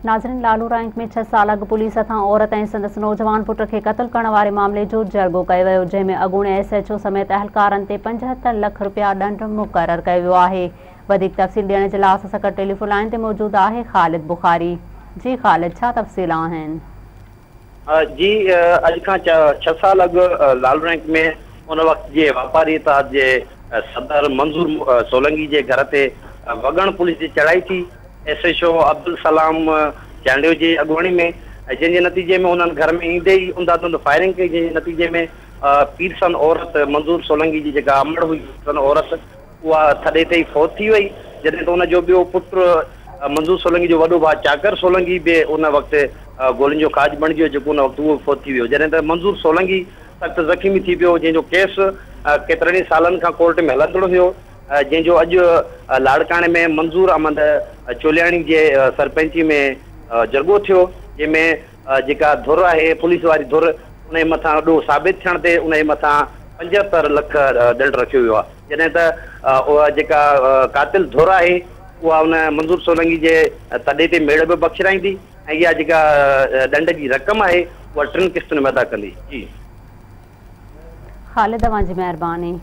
ناظرين لالو رائنڪ ۾ ڇهه سال اڳ پوليس هٿان عورت ۽ سندس نوجوان پٽ کي قتل ڪرڻ واري معاملي جو جرڳو ڪيو ويو جنهن ۾ اڳوڻي ايس ايڇ او سميت اهلڪارن تي 75 لک رپيا ڏنڊ مقرر ڪيو ويو آهي وڌيڪ تفصيل ڏيڻ جي لاء اسان سان گڏ ٽيليفون لائين تي موجود آهي خالد بخاري جي خالد ڇا تفصيل آهن. جي اڄ کان ڇهه سال اڳ لال رينڪ ۾ ان وقت جي واپاري اتحاد جي صدر منظور سولنگي جي گهر تي وڳڻ پوليس جي چڙهائي ٿي، S H O Abdussalam Chandio جي اڳواڻي ۾ جنهن جي نتيجي ۾ انهن گهر ۾ ايندي ئي انڌا ڌنڌ فائرنگ ڪئي جنهن جي نتيجي ۾ پيرسن عورت منظور سولنگي جي جيڪا امڙ هئي پيرسن عورت اها ٿڏي تي ئي فوت ٿي وئي، جڏهن ته ان جو ٻيو پٽ منظور سولنگي جو وڏو ڀاء چاڪر سولنگي به ان وقت گولين جو کاڄ بڻجي ويو، جيڪو ان وقت اهو به فوت ٿي ويو، جڏهن ته منظور سولنگي سخت زخمي ٿي پيو، جنهن جو ڪيس ڪيترن ئي سالن کان ڪورٽ ۾ هلندڙ هيو، جنهن جو اڄ لاڙڪاڻي ۾ منظور احمد چولياڻي جي سرپئنچي ۾ جرڳو ٿيو، جنهن ۾ جيڪا ڌر آهي پوليس واري ڌر ان جي مٿان ڏوهه ثابت ٿيڻ تي ان جي مٿان 75 لک ڏنڊ رکيو ويو آهي جڏهن ته اها جيڪا قاتل ڌر آهي اها ان منظور سولنگي جي تڏي تي ميڙ به بخشرائيندي ۽ اها جيڪا ڏنڊ جي رقم آهي اها ٽن قسطن ۾ ادا ڪندي. جي. خالد اوهان جي مهرباني.